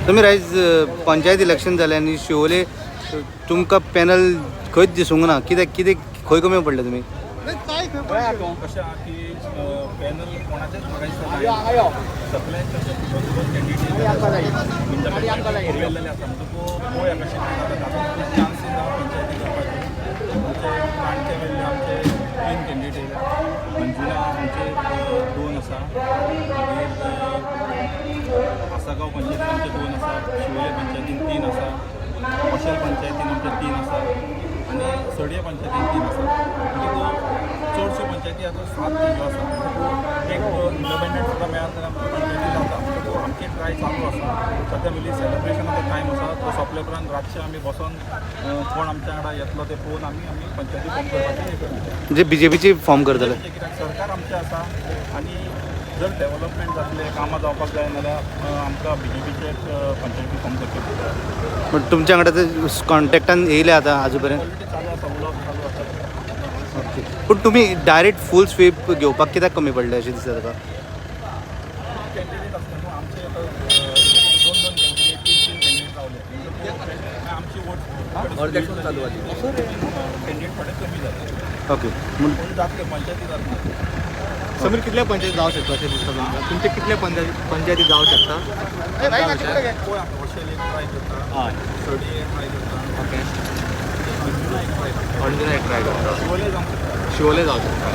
तुमी आयज पंचायत इलेक्शन जालें आनी शिवोले तुमकां पॅनल खंयच दिसूंक ना. कित्याक, कितें खंय कमी पडले तुमी? कशें आहा की पॅनल कोणाचेच म्हाका दिसता जायना. सगळ्यांचे अशे दोन दोन कॅन्डिडेट उरलेले आसा. म्हणटकूच पळोवया कशें कितें जाता. तातूंत चान्सीस आहा पंचायती करपाचे. आमचे काणके वयले आमचे तीन कॅन्डिडेट येयल्या, अंजुना आमचे दोन आसा, मागीर आसागांव पंचायतीन आमचे दोन आसा, शिवोले पंचायतीन तीन आसा, कोशेल पंचायतीन आमचे तीन आसा आनी सडये पंचायतीन तीन आसा. म्हणटकूच चडश्यो पंचायती आतां सात ह्यो आसा. म्हणटकूच एक इंडिपेंडंट सुद्दां मेळत जाल्यार आमची पंचायती जाता. म्हणटकूच आमची ट्राय चालू आसा. सद्या म्हणली सेलिब्रेशनाचो टायम आसा, तो सोंपले उपरांत रातचे आमी बसोन कोण आमच्या वांगडा येतलो ते पळोवन आमी आमी पंचायती फॉर्म करपाचें हें करतले. म्हणजे बीजेपीची फॉर्म करतले? कित्याक सरकार आमचें आसा आनी जर डेवलपमेंट जातलें, कामां जावपाक जाय जाल्यार आमकां बीजेपीचेच पंचायती फॉर्म करचें पडटलें. पण तुमच्या वांगडा ते कॉन्टेक्टान येयले आतां आजू पर्यंत? ऑलरेडी चालू आसा, उलोवप चालू आसा. ओके, पूण तुमी डायरेक्ट फूल स्वीप घेवपाक कित्याक कमी पडले अशें दिसता तुका? कॅन्डिडेट आसता न्हू आमचे. आतां दोन दोन कॅन्डिडेट, तीन तीन कॅन्डिडेट रावले म्हणटकूच आमची वोट चालू कॅन्डिडेट थोडे कमी जाता. ओके, म्हूण पूण जातले, पंचायती जातले. समीर, कितल्या पंचायती जावं शकता अशें दिसता तुमकां? तुमचे कितले पंचायती जावं शकता? पळय, आमी वशेल एक ट्राय करता, सडी एक ट्राय करता, अंजुना एक ट्राय करता. अंजुना एक ट्राय करता. शिवोले जावंक शकता. शिवोले जावं शकता.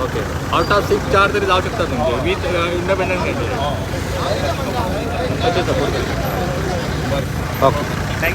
ओके, आउट ऑफ सिक्स चार तरी जावं शकता तुमचे विथ इंडिपेंडंट कॅन्डिडेट. अशें सपोर्ट करता. ओके.